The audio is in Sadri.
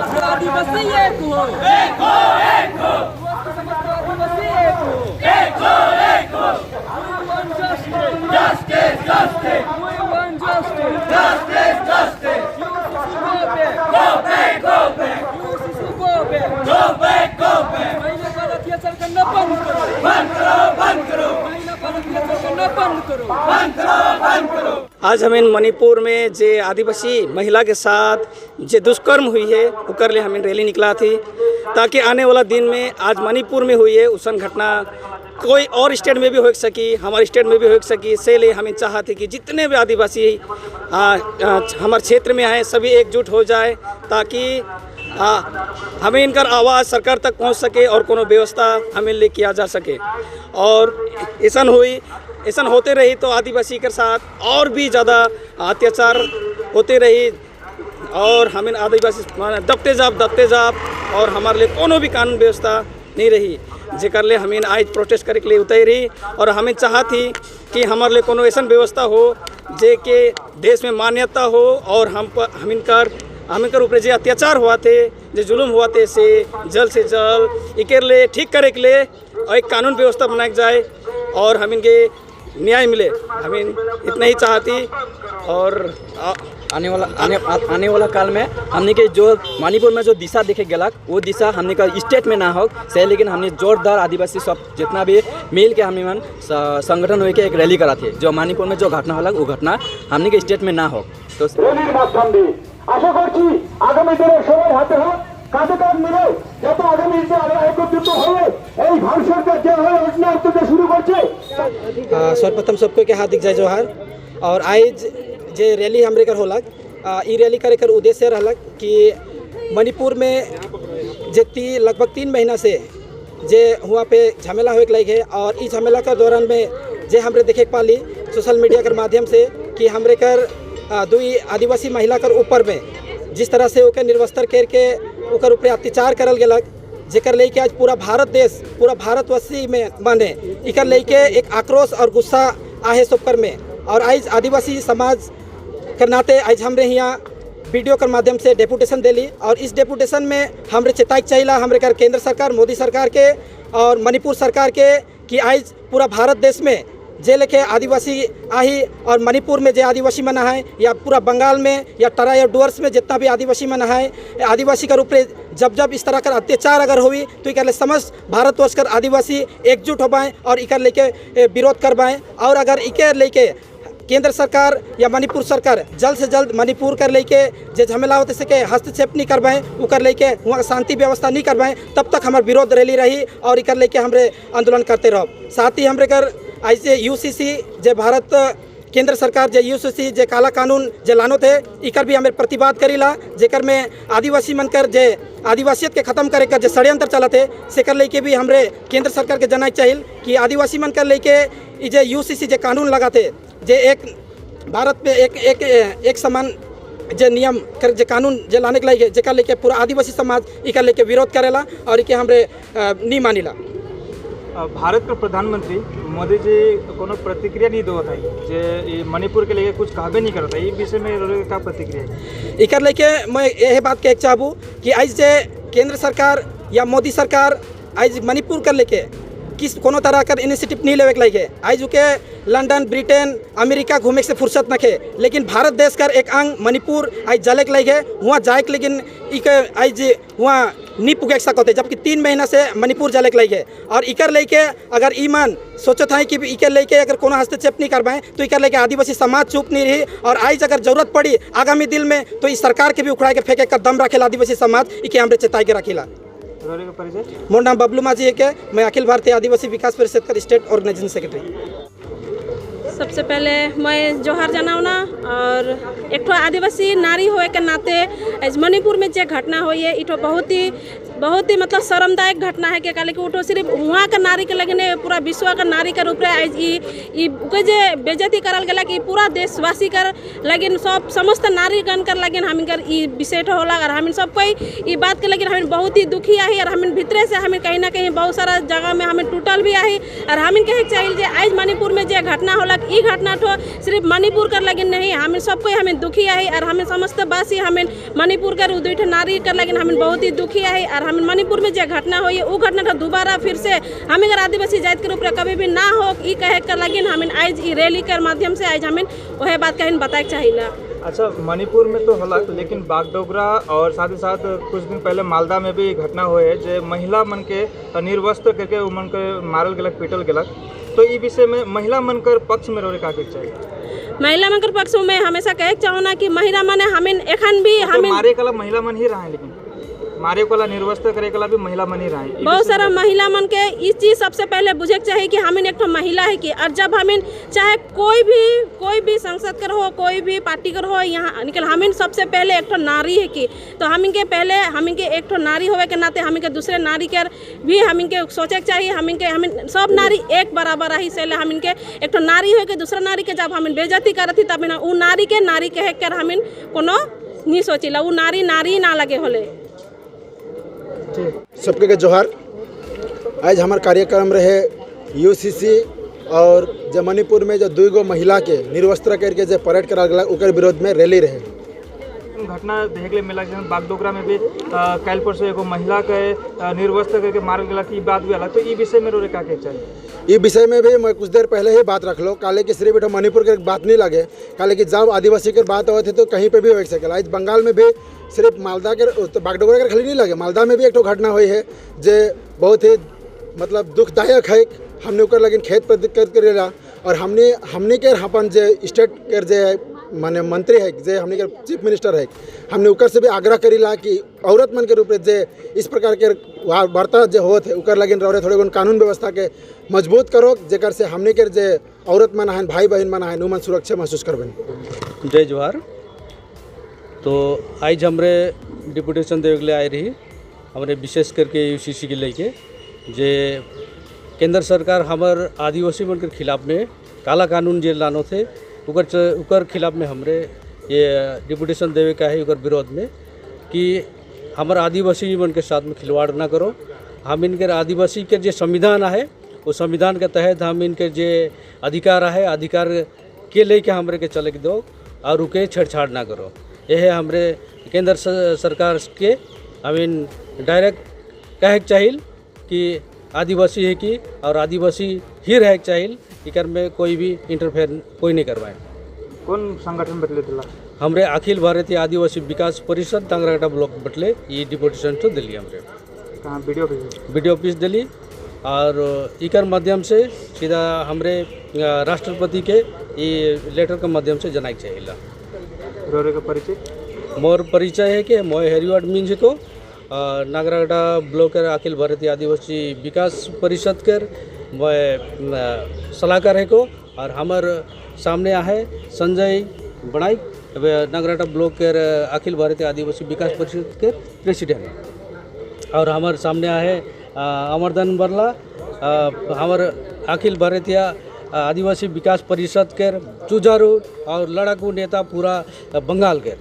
समस्त आदिवासी एक हो, एक हो, एक हो। समस्त आदिवासी एक हो, एक हो, एक हो। We want justice, justice, justice. We want justice, justice, justice. UCC go back, go back, go back. UCC go back, go back, go back. महिला पर अत्याचार करना बंद करो, बंद करो, बंद करो। महिला पर अत्याचार करना बंद करो, बंद करो, बंद करो। आज हमें मणिपुर में जे आदिवासी महिला के साथ जे दुष्कर्म हुई है, उकर ले हमें रैली निकला थी, ताकि आने वाला दिन में आज मणिपुर में हुई है उसन घटना कोई और स्टेट में भी हो सकी, हमारे स्टेट में भी हो सकी। से लिए हमें चाहते कि जितने भी आदिवासी हमारे क्षेत्र में आए, सभी एकजुट हो जाए, ताकि हमें इनका आवाज़ सरकार तक पहुंच सके और कोनो व्यवस्था हमें ले किया जा सके। और ऐसा हुई, ऐसा होते रही तो आदिवासी के साथ और भी ज़्यादा अत्याचार होते रही और हमें आदिवासी दबते जाप, दबते जाप और हमारे लिए कोनो भी कानून व्यवस्था नहीं रही, जेकर ले हमें आज प्रोटेस्ट करे के लिए उतर रही। और हमें चाहत ही कि हमारे लिए कोनो ऐसा व्यवस्था हो जे के देश में मान्यता हो और हम पर हम इनकर ऊपर जे अत्याचार हुआ थे, जे जुलूम हुआ थे, से जल्द इकर ले ठीक करे के लिए और एक कानून व्यवस्था बनाए जाए और हम इनके न्याय मिले। हम इतना ही चाहती और आने वाला काल में हमने के जो मणिपुर में जो दिशा देखे गलक, वो दिशा हमने का स्टेट में ना हो सही, लेकिन हमने जोरदार आदिवासी सब जितना भी मिल के हमने मन संगठन हो के एक रैली करा थे। जो मणिपुर में जो घटना होला, वो घटना हमने के स्टेट में ना हो तो র্যালির মাধ্যম দিয়ে আশা করছি আগামী দিনে সবাই হাতে হাত, কাঁধে কাঁধ মিলে যাতে আগামী দিনে আমরা একত্রিত হয়ে এই ভারত সরকার যেভাবে অন্যায় অত্যাচার শুরু করছে। सर्वप्रथम सबको के हार्दिक जय जोहार। और आइज जे रैली हमरे कर होलक, ई रैली करे कर उद्देश्य रहलक कि मणिपुर में जे लगभग 3 महीना से जे हुआ पे झमेला होए के लगी है और ई झमेला के दौरान में जे हमरे देखे के पाली सोशल मीडिया के माध्यम से कि हमरे कर दुई आदिवासी महिला कर ऊपर में जिस तरह से ओके निर्वस्त्र करके ओकर ऊपर अत्याचार करल गेलक, जेकर लेके आज पूरा भारत देश, पूरा भारतवासी में माने इकर लेके एक आक्रोश और गुस्सा आहे सबकर में। और आज आदिवासी समाज के नाते आज हमरे यहाँ वीडियो के माध्यम से डेपुटेशन देली और इस डेपुटेशन में हमरे चेताई चाहिए हमरे कर केंद्र सरकार, मोदी सरकार के और मणिपुर सरकार के कि आज पूरा भारत देश में जे लेके आदिवासी आही और मणिपुर में जे आदिवासी मना है या पूरा बंगाल में या तराई या डुअर्स में जितना भी आदिवासी मना है, आदिवासी कर ऊपर जब जब इस तरह का अत्याचार अगर हुई तो इकर ले समस्त भारतवर्ष कर आदिवासी एकजुट हो पाएँ और इकर लेके विरोध कर पाएँ। और अगर इके लेके केंद्र सरकार या मणिपुर सरकार जल्द से जल्द मणिपुर कर लेके जे झमेला होते से के हस्तक्षेप नहीं करवाएं, उकर लेके वहाँ शांति व्यवस्था नहीं करवाएं, तब तक हमार विरोध रैली रही और इकर लेके हमरे आंदोलन करते रहो। साथ ही हमरे कर ऐसे यूसीसी जे भारत केंद्र सरकार जे यूसीसी जे काला कानून जे लानो थे, इकर भी हमें प्रतिवाद करीला, जेकर में आदिवासी मन कर जे आदिवासियत के खत्म करे कर जे षड्यंत्र चलते, सेकर लेके भी हमरे केंद्र सरकार के जनाए चाहिए कि आदिवासी मन कर लेके ई जे यूसीसी जे कानून लगाते, जे एक भारत में एक एक एक समान जे नियम कर जे कानून जे लाने के लायक, जेकर लेके पूरा आदिवासी समाज इकर लेके विरोध करेला और इके हमरे नहीं मानिला। भारत के प्रधानमंत्री मोदी जी कोनो प्रतिक्रिया नहीं देवत है, जे ई मणिपुर के लेके कुछ कहबे नहीं करता। ई विषय में रउआ के का प्रतिक्रिया है? इकर लेके मैं यह बात कहे चाहबू कि आज जे केंद्र सरकार या मोदी सरकार आज मणिपुर कर लेके किस कोनो तरह का इनिशिएटिव नहीं लेवे के लायक है। आज उके लंदन, ब्रिटेन, अमेरिका घूमे से फुर्सत नखे, लेकिन भारत देश कर एक अंग मणिपुर आज जले के लायक है, वहाँ जाए के, लेकिन इके आज वहाँ नहीं पुगे सकते, जबकि 3 महीना से मणिपुर जले के लायक है। और इकर लेके अगर ईमान सोचत है कि इकर लेके अगर कोनो हस्तक्षेप नहीं करवाएं तो इकर लेके आदिवासी समाज चुप नहीं रही और आज अगर जरूरत पड़ी आगामी दिन में तो इस सरकार के भी उखड़ा के फेंके का दम रखेला आदिवासी समाज। इके हमरे चेताई के रखेला। रउआ के परिचय? मोर नाम बबलू माझी है के मैं अखिल भारतीय आदिवासी विकास परिषद का स्टेट ऑर्गेनाइजिंग सेक्रेटरी। सबसे पहले मैं जोहार जनावना और एक ठो आदिवासी नारी होए के नाते आज मणिपुर में जो घटना हुई है, इठो बहुत ही मतलब शर्मदायक घटना है। के काले कि उठो सिर्फ वहाँ का नारी के लगे नहीं, पूरा विश्व का नारी के ऊपर आज ई ई के जे बेइज्जती करल गेला कि पूरा देशवासी कर लगिन, सब समस्त नारीगण कर लगिन हमिन कर ई विषय होला। और हमिन सब कोई ई बात के लगिन हमिन बहुत ही दुखी आई और हमिन भीतरे से हमिन कहीं ना कहीं बहुत सारा जगह में हमिन टूटल भी आई। और हमिन कहे के चाहिए जे आज मणिपुर में जे घटना होला ई घटना ठो सिर्फ मणिपुर कर लगिन नहीं, हमें सबको हमें दुखी है और हमें समस्त वासी हमें मणिपुर कर दुई नारी कर लगिन हमें बहुत ही दुखी है। और हमें मणिपुर में जो घटना हुई वो घटना ठो दोबारा फिर से हमें आदिवासी जात के ऊपर कभी भी ना हो ई कहे कर लगिन हमें आज ई रैली कर माध्यम से आज हमें वह बात कहीं बताए चाहिए। अच्छा, मणिपुर में तो होला, लेकिन बागडोगरा और साथ ही साथ कुछ दिन पहले मालदा में भी घटना हुए है जे महिला मन के निर्वस्त्र करके मन के मारल गलक पीटल गलक, तो ये विषय में महिला मन कर पक्ष में रोने का चाहिए? महिला मन कर पक्ष में हमेशा कहे चाहो कि महिला मन हमें एखन भी तो हमें मारे कला महिला मन ही रहा है, लेकिन मारे कोला निर्वस्त्र करे कोला भी महिला मन ही रहा है। बहुत सारा महिला मन के इस चीज़ सबसे पहले बुझे चाहिए कि हमें एक महिला है कि और जब हमें चाहे कोई भी संसद कर हो कोई भी पार्टी कर हो यहाँ निकल हमें सबसे पहले एक नारी है कि तो हमें के पहले हमें के एक नारी होवे के नाते हमें के दूसरे नारी के भी हमें के सोचे चाहिए। हमें के हमें सब नारी एक बराबर रही से हमें के एक नारी हो के दूसरा नारी के जब हमें बेइज्जती करती तब वो नारी के नारी कह कर हमें कोनो नहीं सोचिला, वो नारी नारी ना लगे होले। सबके के जोहार। आज हमार कार्यक्रम रहे यूसीसी और जो मणिपुर में जो दुई गो महिला के निर्वस्त्र करके जो परेड करा गया उकर विरोध में रैली रहे। घटना देखे मिला बागडोगरा में भी कल परसों एगो महिला के निर्वस्त्र करके मारल गया की बात भी अलग, तो ये विषय में रोरे का के चाहिए? ये विषय में भी मैं कुछ देर पहले ही बात रख लो, काले कि सिर्फ मणिपुर के बात नहीं लगे, काले कि जब आदिवासी के बात होते तो कहीं पे भी हो सके। आज बंगाल में भी सिर्फ मालदा के तो बागडोगरा के खाली नहीं लगे, मालदा में भी एक घटना हुई है जो बहुत ही मतलब दुखदायक है। हमने ओकर लेकिन खेत पर दिक्कत करेला और हमने हमने के अपन जे स्टेट के जे माने मंत्री है जे हमने के चीफ मिनिस्टर है, हमने ओकर से भी आग्रह करीला कि औरत मन के रूप में जे इस प्रकार के वार्ता जो होत है ओकर लगिन रहे थोड़े कानून व्यवस्था के मजबूत करो, जेकर से हमने के जे औरत मन आन भाई बहन मन आन मन सुरक्षा महसूस करबन। जय जोहार। तो आज हमरे डिपुटेशन देवे के आए रही हमरे विशेष करके यूसीसी के लेके जे केंद्र सरकार हमार आदिवासी मन के खिलाफ में काला कानून जे लानो थे उकर खिलाफ में हमरे ये डिपुटेशन देवे का है उकर विरोध में कि हमार आदिवासी मन के साथ में खिलवाड़ ना करो। हम इनके आदिवासी के जो संविधान है वो संविधान के तहत हम इनके जे अधिकार है अधिकार के लेके हमरे के चले के दो और उके छेड़छाड़ ना करो। यह हमरे केंद्र सरकार के I mean direct कहे चाहिए कि आदिवासी है कि और आदिवासी ही रहे चाहिए, इकर में कोई भी इंटरफेयर कोई नहीं करवाए। कौन संगठन बदले दिला? हमरे अखिल भारतीय आदिवासी विकास परिषद डांगराघाटा ब्लॉक बटले ये डिपुटेशन तो दिली हमरे। कहाँ? BDO office? बीडीओ ऑफिस दिली और इकर माध्यम से सीधा हमरे राष्ट्रपति के ये लेटर के माध्यम से जनाए चाहिए। रोरे का परिचय? मोर परिचय है कि मोय हेरिवार्ड मीन्स को नागराघाटा ब्लॉक अखिल भारतीय आदिवासी विकास परिषद के मैं सलाहकार है को और हमार सामने आहे संजय बड़ाई नागराघाटा ब्लॉक के अखिल भारतीय आदिवासी विकास परिषद के प्रेसिडेंट और हमारे सामने आहे अमरदान बरला हमार अखिल भारतीय आदिवासी विकास परिषद के जुझारू और लड़ाकू नेता पूरा बंगाल के।